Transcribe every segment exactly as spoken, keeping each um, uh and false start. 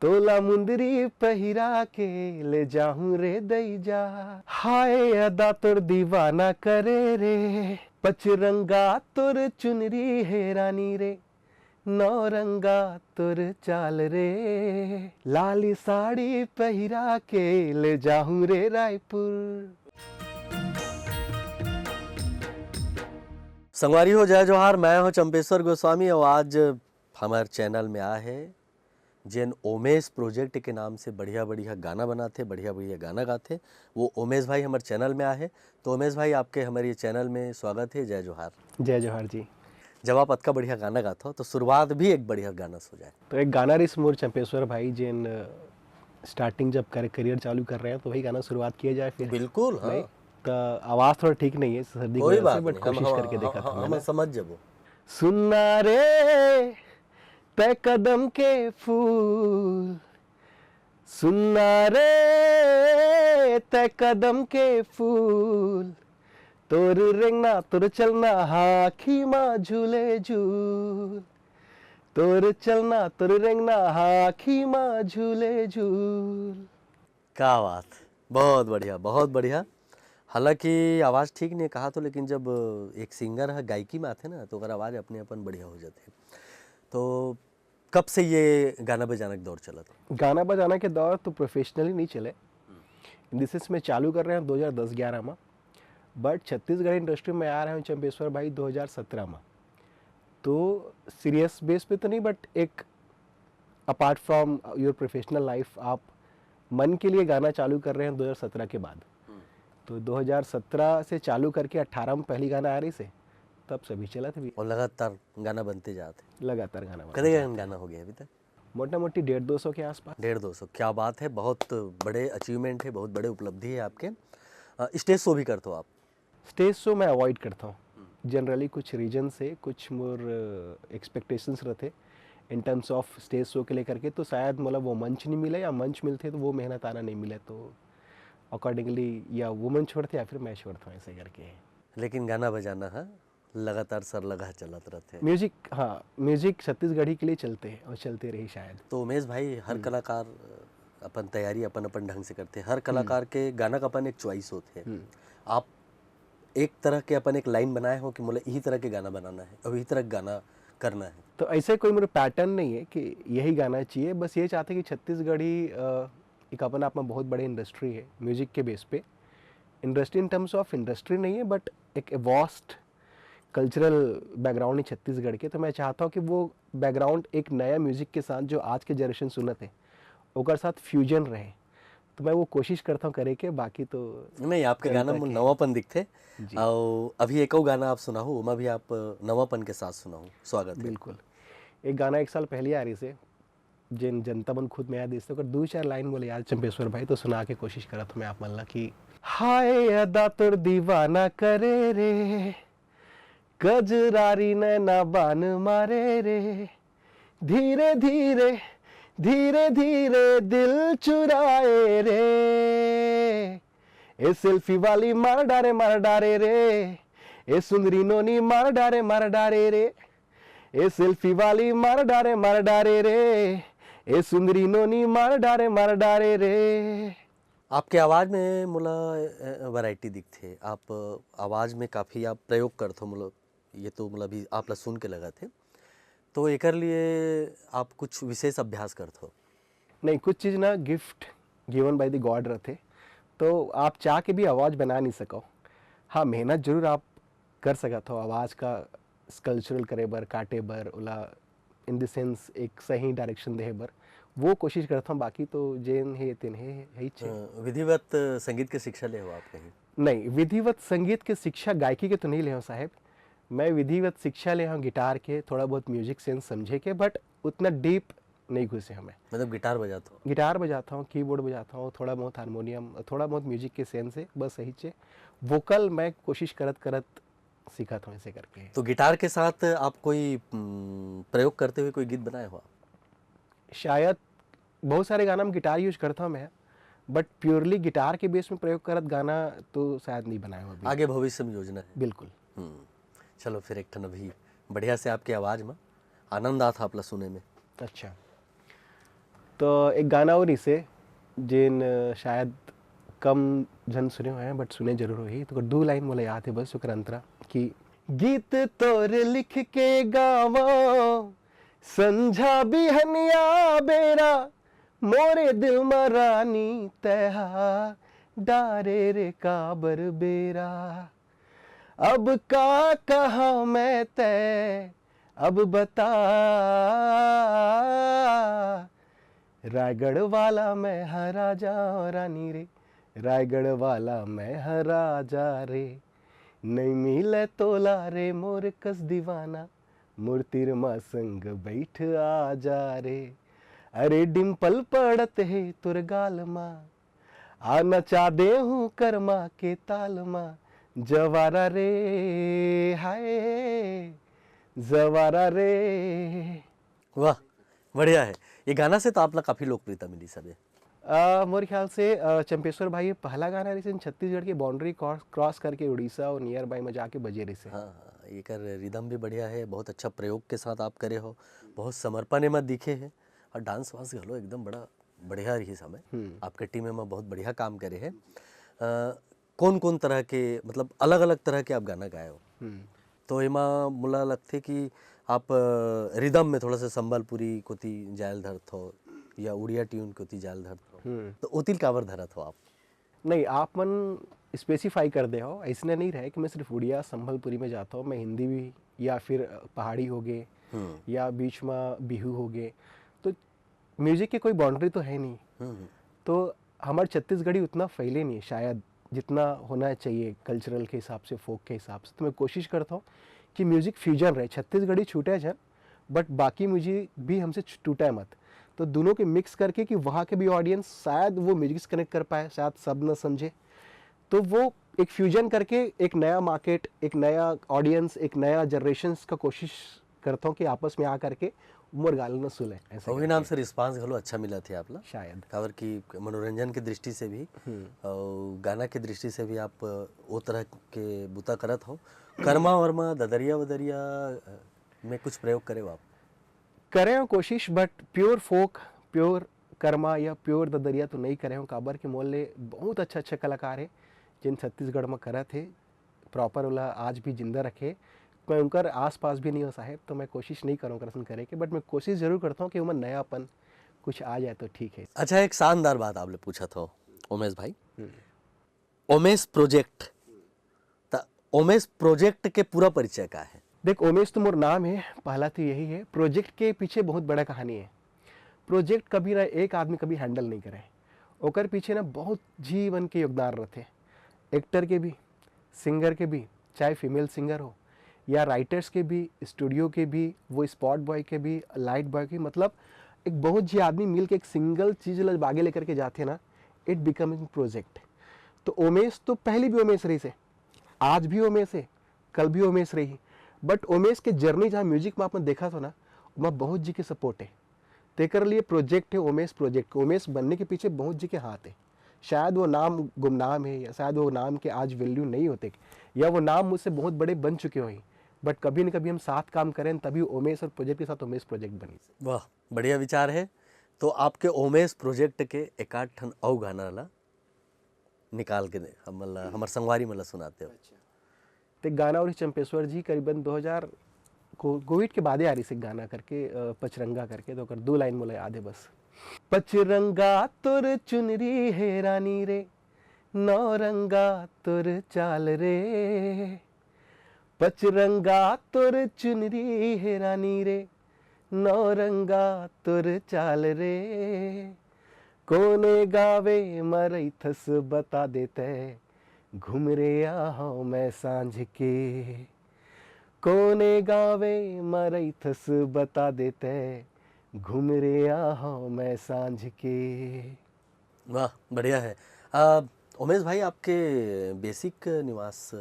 तोला मुंदरी पहिरा के ले जाहूं रे दई जा। हाय अदा तोर दीवाना करे रे, पचरंगा तोर चुनरी हे रानी रे, नौरंगा तोर चाल रे, लाली साड़ी पहिरा के ले जाहूं रे रायपुर। संगवारी हो, जय जोहार, मैं हूं चंपेश्वर गोस्वामी और आज हमर चैनल में आए हे जेन ओमेश प्रोजेक्ट के नाम से बढ़िया-बढ़िया गाना बनाथे, बढ़िया-बढ़िया गाना गाथे, वो ओमेश भाई हमर चैनल में आए हे। तो ओमेश भाई, आपके हमर ये चैनल में स्वागत हे। जय जोहार। जय जोहार जी। जब आप अतका बढ़िया गाना गाथो, तो शुरुआत भी एक बढ़िया गाना से हो जाए। तो एक गाना रिस मोर चंपेश्वर भाई, जेन, अ, स्टार्टिंग जब करे, करियर चालू कर रहे हैं, तो वही गाना शुरुआत किया जाए फिर। बिल्कुल, हाँ। नहीं, तो आवाज़ थोड़ा ठीक नहीं है सर्दी की कोई वजह से, बात but नहीं, हम, कोशिश हम, करके हम, देखा था हम, हम मैंने। समझ जबो। सुन्ना रे, तै कदम के फूल, सुन्ना रे, तै कदम के फूल, तोर रेंगना, तोर चलना, हाखी मा झूले झूल, तोर चलना, तोर रेंगना, हाखी मा झूले झूल। क्या बात, बहुत बढ़िया, बहुत बढ़िया। हालांकि आवाज़ ठीक नहीं कहा तो, लेकिन जब एक सिंगर ह गायकी में आथे ना, तो ओकर आवाज़ अपने अपन बढ़िया हो जाथे। तो कब से ये गाना बजाना के दौर चलत? गाना बजाना के दौर तो प्रोफेशनली नहीं चले। इन द सेंस मैं चालू कर रहे हैं दो हज़ार दस ग्यारह में, बट छत्तीसगढ़ इंडस्ट्री में आ रहे हैं चंपेश्वर भाई दो हज़ार सत्रह में। तो सीरियस बेस पे तो नहीं, बट एक apart from your professional life, आप मन के लिए गाना चालू कर रहे हैं दो हज़ार सत्रह के बाद। हम्म। तो दो हज़ार सत्रह से चालू करके अट्ठारह में पहली गाना आ रही से, तब सभी चलत भी। और लगातार गाना बनते जात हे। लगातार गाना बनते कतका जात हे। गाना हो गया अभी तक? मोटा मोटी डेढ़ दो सौ के आसपास। डेढ़ दो सौ, क्या बात है, बहुत बड़े अचीवमेंट है, बहुत बड़े उपलब्धि है आपके। अ, स्टेज शो भी करते हो आप? स्टेज शो मैं अवॉइड करता हूँ। हम्म। जनरली कुछ रीजन से कुछ मोर, अ, एक्सपेक्टेशंस रहते in terms of stage show के लेकर के, तो शायद मोला वो मंच नहीं मिले, या मंच मिलते तो वो मेहनताना नहीं मिले, तो अकॉर्डिंगली या वो मन छोड़ते या फिर मैं छोड़ता हूँ, ऐसे करके। लेकिन गाना बजाना, हाँ, लगातार सरलगा चलत रहते। म्यूजिक, हाँ, म्यूजिक छत्तीसगढ़ी के लिए चलते हैं और चलते रही शायद। तो उमेश भाई, हर हम्म। कलाकार अपन तैयारी अपन अपन ढंग से करते हैं, हर हम्म। कलाकार के गाना का अपन एक चॉइस होते हैं। हम्म। आप एक तरह के अपन एक लाइन बनाए हो कि मोला यही तरह के गाना बनाना है, अब यही तरह के गाना करना है? तो ऐसे कोई मेरे पैटर्न नहीं है कि यही गाना चाहिए, बस ये चाहते कि छत्तीसगढ़ी, अ, एक अपन आप में बहुत बड़े इंडस्ट्री है म्यूजिक के base Pay. Industry in terms of industry नहीं है, बट एक वास्ट कल्चरल बैकग्राउंड है छत्तीसगढ़ के, तो मैं चाहता हूँ कि वो बैकग्राउंड एक नया म्यूजिक के साथ, जो आज के जनरेशन सुनत है, ओकर साथ फ्यूजन रहे। तो मैं वो कोशिश करता हूँ करे के, बाकी तो नहीं, आपके गाना में नवापन दिखते। जी। और अभी एको गाना आप सुनाहू, ओमा भी आप नवापन के साथ सुनाहू, स्वागत है। बिल्कुल। एक गाना एक साल पहले आ रही से, जेन जनता मन खुद में याद देते, ओकर दू चार लाइन बोले यार चंपेश्वर भाई, तो सुना के कोशिश करत हूँ मैं आप मन ला कि हाय अदा तोर दीवाना करे रे, कजरारी नैना बान मारे रे, धीरे धीरे, धीरे धीरे दिल चुराए रे, ए सेल्फी वाली मार डारे, मार डारे रे, ए सुंदरी नोनी मार डारे, मार डारे रे, ए सेल्फी वाली मार डारे, मार डारे रे, ए सुंदरी नोनी मार डारे, मार डारे रे। आपके आवाज में मोला, अ, वैरायटी दिखथे। आप आवाज में काफी आप प्रयोग करथो, मोला ये तो, मोला अभी आप ला सुन के लगत हे। तो एकर लिए आप कुछ विशेष अभ्यास करथो? नहीं, कुछ चीज ना gift given by the God रथे, तो आप चाह के भी आवाज बना नहीं सको। हाँ, मेहनत जरूर आप कर सकत हो आवाज का स्कल्पचरल करे बर, काटे बर, ओला इन द सेंस एक सही डायरेक्शन देहे बर, वो कोशिश करत हूँ। बाकी तो जेन हे तेन हे, हे ही छे। अ, विधिवत संगीत के शिक्षा ले हो आप कहीं? नहीं, विधिवत संगीत के शिक्षा गायकी के तो नहीं ले हूँ साहेब। मैं विधिवत शिक्षा ले हूँ गिटार के, थोड़ा बहुत म्यूजिक सेंस समझे के, बट उतना डीप नहीं घुसे हूँ मैं। मतलब गिटार बजाता हो? गिटार बजाता हूँ, कीबोर्ड बजाता हूँ, थोड़ा बहुत हारमोनियम, थोड़ा बहुत म्यूजिक के सेंस है, बस यही चे। वोकल मैं कोशिश करत करत सीखत हूँ ऐसे करके। तो गिटार के साथ आप कोई, उम, प्रयोग करते हुए कोई गीत बनाए हो आप? शायद बहुत सारे गाना में गिटार यूज करता हूँ मैं, बट प्योरली गिटार के बेस में प्रयोग करत गाना तो शायद नहीं बनाया हूँ अभी। आगे भविष्य में योजना है? बिल्कुल। हम्म, चलो फिर एक ठन अभी बढ़िया से आपके आवाज में आनंद आत आपला सुने में। अच्छा। तो एक गाना और इसे, जेन, अ, शायद कम झन सुने हुए हैं, but सुने जरूर होही। तो दू लाइन मोला याद है बस, ओकर अंतरा कि गीत तोर लिख के गावो, संझा बिहनिया बेरा, मोरे दिल म रानी तैहा, डारे रे काबर बेरा। अब का कहा मैं तै, अब बता। रायगढ़ वाला मैं हा राजा रानी रे, रायगढ़ वाला मैं हा राजा रे। नहीं मिले तोला रे मोर कस दीवाना, मोर तीर मा संग बैठ आ जा रे। अरे डिम्पल पड़त हे तोर गाल मा, आ नचा दे हूँ करमा के ताल मा। जवारा रे, हाय जवारा रे। वाह, बढ़िया है। ये गाना से तो आप ला काफी लोकप्रियता मिली सबे। आ, मोर ख्याल से, आ, चंपेश्वर भाई, ये पहला गाना रिसे छत्तीसगढ़ के बाउंड्री क्रॉस करके उड़ीसा और नियर बाई में जाके बजे रिसे। हाँ, हाँ, एकर रिदम भी बढ़िया है, बहुत अच्छा प्रयोग के साथ आप करे हो, बहुत समर्पण एमा दिखे है और डांस वांस घलो एकदम बड़ा बढ़िया रही समय। हम्म। आपके टीम एमा बहुत बढ़िया काम करे है। अ, कौन कौन तरह के, मतलब अलग अलग तरह के आप गाना गाए हो, हम्म। तो एमा मोला लगथे कि आप रिदम में थोड़ा सा संबलपुरी कोती जायल धरत हो या उड़िया ट्यून कोती जायल धरत हो, हम्म। तो ओतिल काबर धरत हो आप? नहीं, आप मन स्पेसिफाई कर दे हो, ऐसने नहीं रहे कि मैं सिर्फ उड़िया संबलपुरी में जाता हूँ, मैं हिंदी भी या फिर पहाड़ी हो गए हम्म। या बीच में बिहू हो गए, तो म्यूजिक के कोई बाउंड्री तो है नहीं। हम्म। तो हमारे छत्तीसगढ़ी उतना फैले नहीं शायद, जितना होना चाहिए कल्चरल के हिसाब से, फोक के हिसाब से। तो मैं कोशिश करता हूँ कि म्यूजिक फ्यूजन रहे, छत्तीसगढ़ी छूटे झन, बट बाकी म्यूजिक भी हमसे छु- टूटे मत। तो दोनों के मिक्स करके कि वहाँ के भी ऑडियंस शायद वो म्यूजिक से कनेक्ट कर पाए, शायद सब न समझे, तो वो एक फ्यूजन करके एक नया मार्केट, एक नया ऑडियंस, एक नया जनरेशन का कोशिश करता हूँ कि आपस में आ करके मोर गाना न सुने, ऐसा वही करके। नाम से रिस्पांस घलो अच्छा मिला थे आप ला, शायद। काबर कि मनोरंजन के दृष्टि से भी हम्म। और गाना के दृष्टि से भी आप वो तरह के बुता करत हो। कर्मा वर्मा, ददरिया वदरिया में कुछ प्रयोग करे हो आप? करे हो कोशिश, बट प्योर फोक, प्योर कर्मा या प्योर ददरिया तो नहीं करे हो, काबर के मोर ले बहुत अच्छा अच्छा कलाकार है जिन छत्तीसगढ़ में करत है, प्रॉपर वाला आज भी जिंदा रखे। मैं उनकर आसपास भी नहीं हो साहेब, तो मैं कोशिश नहीं करूँ करसन करे के, बट मैं कोशिश जरूर करता हूँ कि उमन नयापन कुछ आ जाए तो ठीक है। अच्छा, एक शानदार बात आपने पूछा था उमेश भाई, हम्म। ओमेश प्रोजेक्ट, त ओमेश प्रोजेक्ट के पूरा परिचय का है? देख, ओमेश तो मोर नाम है, पहला तो यही है। प्रोजेक्ट के पीछे बहुत बड़ा कहानी है। प्रोजेक्ट कभी ना एक आदमी कभी हैंडल नहीं करे, ओकर पीछे ना बहुत जीवन के योगदान रहते, एक्टर के भी, सिंगर के भी, चाहे फीमेल सिंगर हो या राइटर्स के भी, स्टूडियो के भी, वो स्पॉट बॉय के भी, लाइट बॉय के, मतलब एक बहुत जी आदमी मिल के एक सिंगल चीज ल आगे लेकर के जाते हैं ना, it becoming project। तो ओमेश तो पहले भी ओमेश रही से, आज भी ओमेश है, कल भी ओमेश रही, बट ओमेश के जर्नी जहाँ म्यूजिक में आपने देखा था ना, वहाँ बहुत जी के सपोर्ट है। तेकर लिए प्रोजेक्ट है ओमेश प्रोजेक्ट। ओमेश बनने के पीछे बहुत जी के हाथ है। शायद वो नाम गुमनाम है या शायद वो नाम के आज वैल्यू नहीं होते या वो नाम मुझसे बहुत बड़े बन चुके हो, बट कभी ना कभी हम साथ काम करें, तभी ओमेश और प्रोजेक्ट के साथ ओमेश प्रोजेक्ट बनी। वाह, बढ़िया विचार है। तो आपके ओमेश प्रोजेक्ट के एकाध ठन अउ गाना ला निकाल के दे, हमन ला, हमर संगवारी मन ला सुनाते हो। ते गाना और चंपेश्वर जी करीबन दो हज़ार को-, कोविड के बादे आ रही से गाना करके, अ, पचरंगा करके, तो ओकर दो लाइन मोला याद है बस। पचरंगा तोर चुनरी हे रानी रे, नौरंगा तोर चाल रे। पचरंगा तोर चुनरी हे रानी रे, नौरंगा तोर चाल रे। कोने गावे म रहिथस बता देते, घुमरे आहौं मैं सांझ के। कोने गावे म रहिथस बता देते, घुमरे आहौं मैं सांझ के। वाह, बढ़िया है। आ, उमेश भाई, आपके बेसिक निवास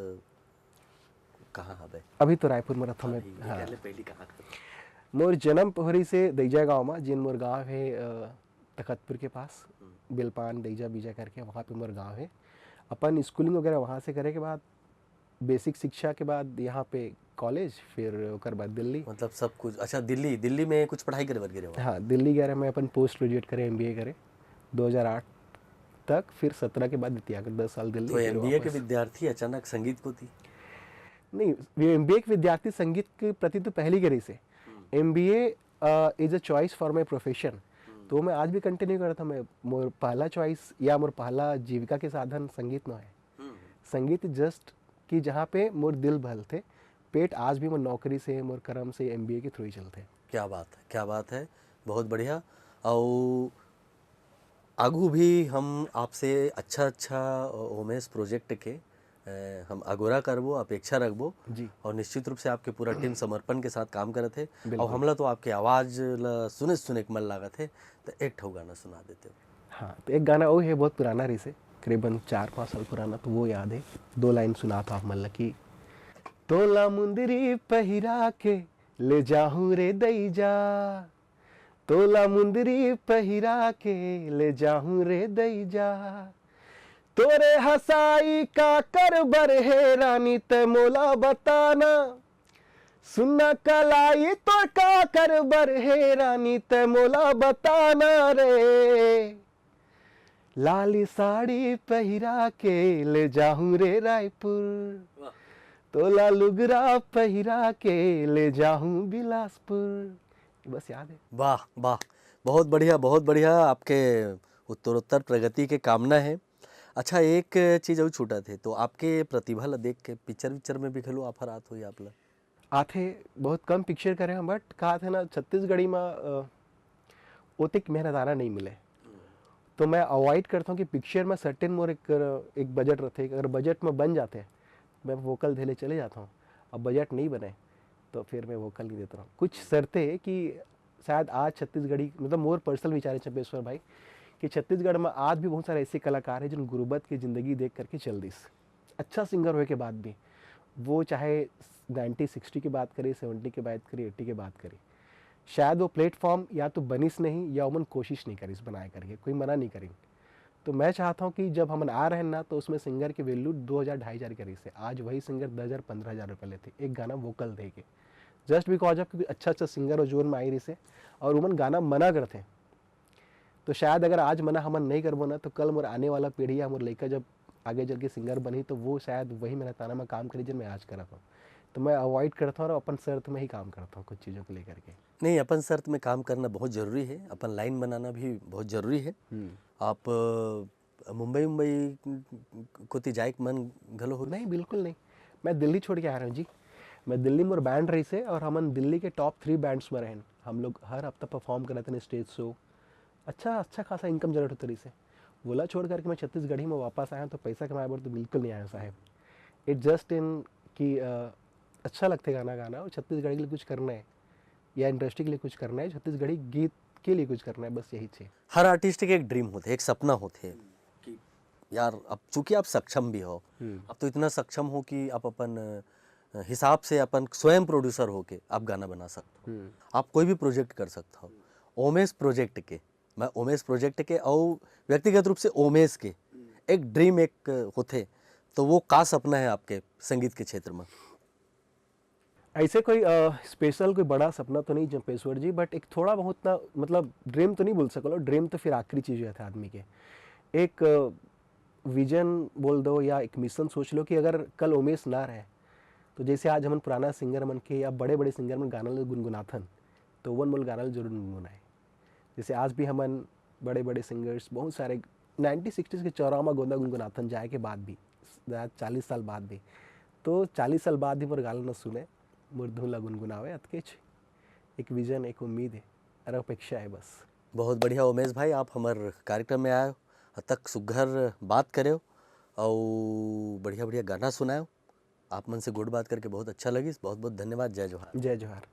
कहाँ हवे? अभी तो रायपुर में रहता हूँ मैं। ये हाँ। पहले, पहली कहाँ? मोर जन्म पोहरी से दैजा गांव में, जिन मोर गांव है, अ, तखतपुर के पास, बिलपान दैजा बीजा करके, वहाँ पे मोर गांव है। अपन स्कूलिंग वगैरह वहाँ से करे के बाद बेसिक शिक्षा के बाद यहाँ पे कॉलेज, फिर ओकर बाद दिल्ली। मतलब सब कुछ। अच्छा, दिल्ली, दिल्ली में कुछ पढ़ाई करे बर गे रहे हो? हाँ, दिल्ली गए रहे, मैं अपन पोस्ट ग्रेजुएट करे, एमबीए करे दो हज़ार आठ तक, फिर सत्रह के बाद त्याग, दस साल दिल्ली, तो फिर एमबीए के वापस। विद्यार्थी अचानक संगीत कोती? नहीं, एमबीए के विद्यार्थी संगीत के प्रति तो पहले ही करे से। MBA is a choice for my profession. तो मैं आज भी कंटिन्यू करता हूँ। मैं, मोर पहला चॉइस या मोर पहला जीविका के साधन संगीत न है। संगीत जस्ट कि जहाँ पे मोर दिल बहलथे, पेट आज भी मोर नौकरी से, मोर कर्म से, एमबीए के थ्रू ही चलथे। क्या बात है, क्या बात है, बहुत बढ़िया। और आगू भी हम आपसे अच्छा अच्छा ओमेश प्रोजेक्ट के, अ, हम अगोरा करबो, अपेक्षा रखबो। जी। और निश्चित रूप से आपके पूरा टीम समर्पण के साथ काम करत है। बिल्कुल। और हमला तो आपके आवाज ला सुने सुने के मन लागत है, तो एक ठो गाना सुना देते हो। हाँ, तो एक गाना वो है, बहुत पुराना रही से, करीबन चार पाँच साल पुराना, तो वो याद है। दो लाइन सुना था आप मन ला कि तोला मुंदरी पहिरा के ले जाहूँ रे दई जा, तोला मुंदरी पहिरा के ले जाहूँ रे दई जा, तोरे हंसाई का कर बर हे रानी, तै मोला बताना, सुन्ना कलाई तोर का कर बर हे रानी, तै मोला बताना रे। लाली साड़ी पहिरा के ले जाहूँ रे रायपुर, वाह। तोला लुगरा पहिरा के ले जाहूँ बिलासपुर। बस याद है। वाह वाह, बहुत बढ़िया, बहुत बढ़िया। आपके उत्तरोत्तर प्रगति के कामना है। अच्छा, एक चीज और छूटत है, तो आपके प्रतिभा ला देख के पिक्चर विक्चर में भी घलो ऑफर आत होही आप ला? आथे, बहुत कम पिक्चर करे हैं, बट का थे ना, छत्तीसगढ़ी में अ, ओतिक मेहनताना नहीं मिले। तो मैं अवॉइड करता हूँ कि पिक्चर में सर्टेन मोर एक, एक बजट रहते, अगर बजट में बन जाते, मैं वोकल धेले चले जाता हूँ। अब बजट नहीं बने, तो फिर मैं वोकल नहीं देता हूँ। कुछ शर्तें कि शायद आज छत्तीसगढ़ी, मतलब मोर पर्सनल विचार है चंपेश्वर भाई, कि छत्तीसगढ़ में आज भी बहुत सारे ऐसे कलाकार हैं जिन गुर्बत की ज़िंदगी देख करके चल दिस। अच्छा सिंगर होए के बाद भी, वो चाहे नाइन्टी सिक्सटी की बात करी, सेवेंटी की बात करी, एट्टी की बात करी, शायद वो प्लेटफॉर्म या तो बनिस नहीं या उमन कोशिश नहीं करिस बनाए करके, कोई मना नहीं करिन। तो मैं चाहता हूँ कि जब हमन आ रहे हैं ना, तो उसमें सिंगर की वैल्यू दो हज़ार, ढाई हज़ार करिस है। आज वही सिंगर दस हज़ार, पन्द्रह हज़ार रुपये लेते एक गाना वोकल दे के, जस्ट बिकॉज ऑफ क्योंकि अच्छा अच्छा सिंगर और जोन में आई रही से, और उमन गाना मना करते। तो शायद अगर आज मना हमन नहीं करबो ना, तो कल मोर आने वाला पीढ़ी या मोर लइका जब आगे चल के सिंगर बनही, तो वो शायद वही मेहनताना में काम करी जिन मैं आज करत हूँ। तो मैं अवॉइड करता हूँ और अपन शर्त में ही काम करता हूँ कुछ चीज़ों को लेकर के। नहीं, अपन शर्त में काम करना बहुत जरूरी है, अपन लाइन बनाना भी बहुत जरूरी है। आप अ, मुंबई मुंबई कोती जाए के मन घलो हो? नहीं, बिल्कुल नहीं। मैं दिल्ली छोड़ के आ रहा हूँ जी। मैं दिल्ली मोर बैंड रही से और हमन दिल्ली के टॉप थ्री बैंड्स में रहन। हम लोग हर हफ्ता परफॉर्म करते हैं स्टेज शो। अच्छा, अच्छा खासा इनकम जनरेट होता रही से। वोला छोड़ करके मैं छत्तीसगढ़ी में वापस आया हूँ, तो पैसा कमाए बर तो बिल्कुल नहीं आया साहेब। इट जस्ट इन कि अ, अच्छा लगते गाना गाना और छत्तीसगढ़ के लिए कुछ करना है या इंडस्ट्री के लिए कुछ करना है, छत्तीसगढ़ी गीत के लिए कुछ करना है, बस यही चीज़। हर आर्टिस्ट के एक ड्रीम होते, एक सपना होते कि यार, अब चूंकि आप सक्षम भी हो, हम्म। अब तो इतना सक्षम हो कि आप अपन अ, हिसाब से अपन स्वयं प्रोड्यूसर होके आप गाना बना सकते हो, हम्म। आप कोई भी प्रोजेक्ट कर सकते हो। ओमेश प्रोजेक्ट के, मैं ओमेश प्रोजेक्ट के और व्यक्तिगत रूप से ओमेश के एक ड्रीम एक अ, होते, तो वो का सपना है आपके संगीत के क्षेत्र में? ऐसे कोई स्पेशल कोई बड़ा सपना तो नहीं चंपेश्वर जी, बट एक थोड़ा बहुत ना, मतलब ड्रीम तो नहीं बोल सकलो, ड्रीम तो फिर आखिरी चीज़ है आदमी के। एक विजन बोल दो या एक मिशन सोच लो कि अगर कल ओमेश ना रहे, तो जैसे आज हमन पुराना सिंगर मन के या बड़े बड़े सिंगर मन गाना ल गुनगुनाथन, तो वन मोल गाना ल जरूर गुनगुनाए। जैसे आज भी हमन बड़े बड़े सिंगर्स बहुत सारे नाइन्टी सिक्सटीज के चौराहा में गोंदा गुनगुनाथन जाए के बाद भी, चालीस साल बाद भी, तो चालीस साल बाद भी मोर गाना न सुने, मोर धुन ला गुनगुनावे, अतकेच एक विजन, एक उम्मीद है और अपेक्षा है बस। बहुत बढ़िया उमेश भाई, आप हमार कार्यक्रम में आए, अतक सुघर बात करे और बढ़िया बढ़िया गाना सुनाए। आप मन से गोठ बात करके बहुत अच्छा लगिस। बहुत बहुत धन्यवाद। जय जोहार। जय जोहार।